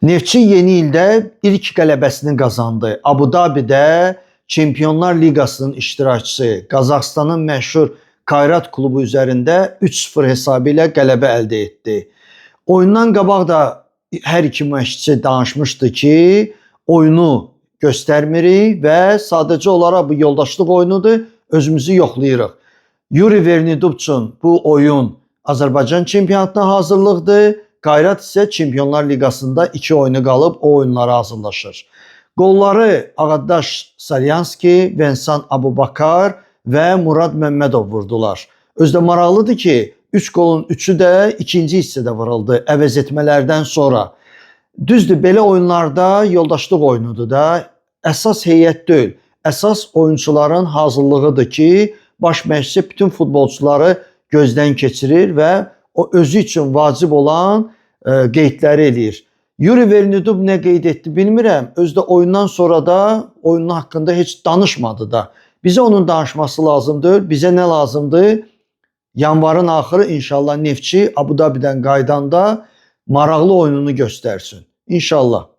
Neftçi yeni ildə ilk qələbəsini qazandı. Abu Dabidə Çempionlar Liqasının iştirakçısı Qazaxıstanın məşhur Kayrat klubu üzərində 3-0 hesabı ilə qələbə əldə etdi. Oyundan qabaq da hər iki məşqçi danışmışdı ki, oyunu göstərmirik və sadəcə olaraq bu yoldaşlıq oyunudur, özümüzü yoxlayırıq. Yuri Vernidub üçün bu oyun Azərbaycan çempionatına hazırlıqdır. Qayrat isə Çempionlar Liqasında 2 oyunu qalıb, o oyunlara hazırlaşır. Qolları Ağadaş Salyanski, Vensan Abubakar və Murad Məmmədov vurdular. Özü də maraqlıdır ki, 3 qolun 3-ü də ikinci hissədə vuruldu əvəz etmələrdən sonra. Düzdür, belə oyunlarda yoldaşlıq oyunudur da. Əsas heyət deyil, əsas oyunçuların hazırlığıdır ki, baş məşqçi bütün futbolçuları gözdən keçirir və o özü üçün vacib olan qeydləri eləyir. Yuri Vernidub nə qeyd etdi bilmirəm. Özü də oyundan sonra da oyunun haqqında heç danışmadı da. Bizə onun danışması lazım deyil. Bizə nə lazımdır? Yanvarın axırı inşallah Neftçi Abu Dabidən qayıdanda maraqlı oyununu göstərsin. İnşallah.